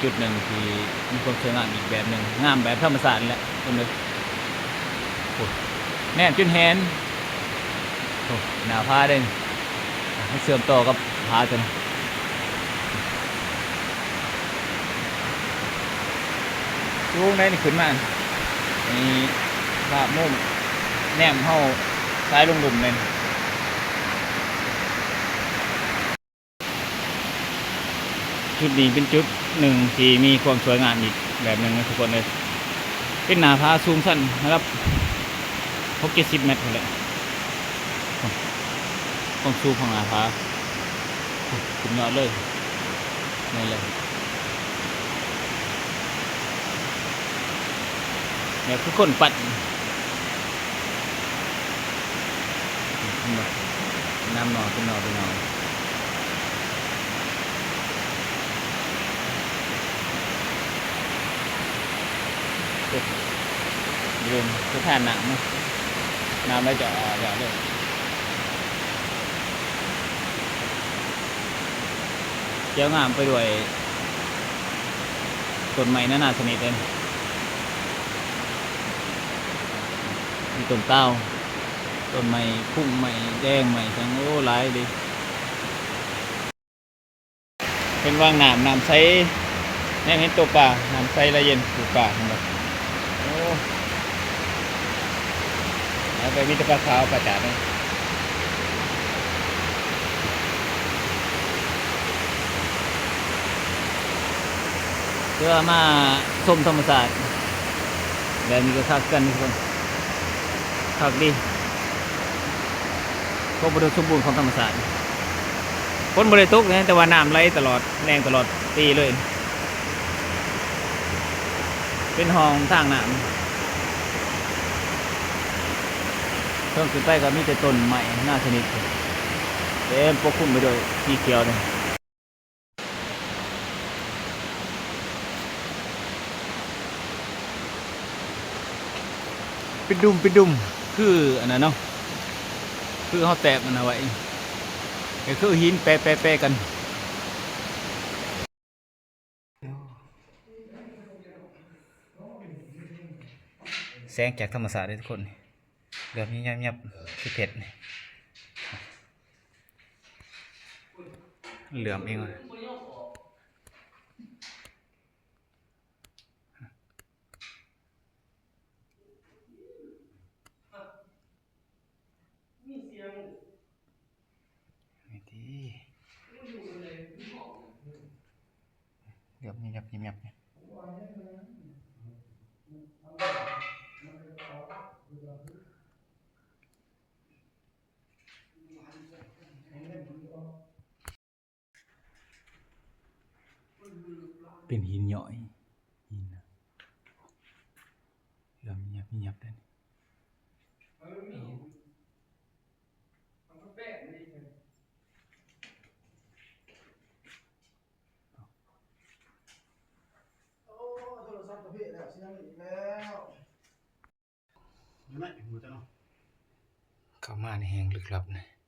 ຈຸດໜຶ່ງທີ່ມີຄວາມສວຍງາມອີກແບບໜຶ່ງ, ງາມແບບທຳມະຊາດແຫຼະ ເບິ່ງເດີ. ໂອ້ ແນມຈົນແຫນ ໂອ້ ໜ້າຜາເດ້. ມັນເຊື່ອມຕໍ່ກັບຜາຕົວນັ້ນ ສູງໃດ໋ນີ້ຂຶ້ນມາ. ນີ້ພາບມຸມແນມເຮົາສາຍລົງລຸ່ມເດ້. ຈຸດນີ້ເປັນຈຸດໜຶ່ງທີ່ມີຄວາມສວຍງາມອີກແບບໜຶ່ງນະທຸກຄົນເອີຍ. ເປັນໜ້າຜາສູງຊັນລະດັບຫົກເຈັດສິບແມັດພຸ້ນແຫຼະ ຄວາມສູງຂອງໜ້າຜາ ສຸດຍອດເລີຍ. ນີ້ເລີຍ ແບບຄືຄົນປັ່ນ ເຫັນບໍ່? ເປັນນ້ຳໜໍ່ ເປັນໜໍ່ ເປັນໜໍ່. ໂອ້ ເລີ່ມສະຖານນ້ຳເນາະ ນ້ຳໄຫຼຈອກໆເລີຍ. ຂຽວງາມໄປດ້ວຍຕົ້ນໄມ້ນານາຊະນິດເດ້. ມີຕົ້ນຕາວ ຕົ້ນໄມ້ພຸ່ງ ໄມ້ແດງ ໄມ້ຫຍັງ ໂອ້ ຫຼາຍເດ້. ເປັນວັງນ້ຳ ນ້ຳໃສ ແນມເຫັນໂຕປາ ນ້ຳໃສໄຫຼເຢັນ ໂຕປາ ເຫັນບໍ່? ໂອ້ ໄປມີແຕ່ປາຂາວ ປາຈາດເດ້. ເພື່ອມາຊົມທຳມະຊາດແບບນີ້ກໍຄັກຄືກັນທຸກຄົນ ຄັກດີ ຄວາມອຸດົມສົມບູນຂອງທຳມະຊາດ. ຝົນບໍ່ໄດ້ຕົກນະ ແຕ່ວ່ານ້ຳໄຫຼຕະຫຼອດ ແຮງຕະຫຼອດປີເລີຍ. ເປັນຮ່ອງທາງນ້ຳ ເທິງຂຶ້ນໄປກໍມີແຕ່ຕົ້ນໄມ້ນານາຊະນິດ ເຕັມປົກຄຸມໄປດ້ວຍສີຂຽວເລີຍ. ເປັນດຸ່ມ ເປັນດຸ່ມ ຄືອັນນັ້ນເນາະ ຄືເຮົາແຕກອັນນັ້ນໄວ້ ກໍຄືຫີນແປະໆກັນ. ແສງຈາກທຳມະຊາດເດ້ທຸກຄົນ ແບບນີ້ ຍັບໆ ຄືເພັດນີ້ ເຫຼື້ອມເອງ. ນີ້ຕິ ເຫຼື້ອມຍັບໆ ເປັນຫີນຍ້ອຍ ຫີນນະ ເຫຼື້ອມຍັບໆເດ້ນີ້. ໂອ້ ໂທລະສັບກະເພະແລ້ວ ສຽງອີກແລ້ວ. ຢູ່ໃນຫູເຈົ້າເນາະ ເຂົ້າມາໃນແຫ່ງລຶກລັບນະ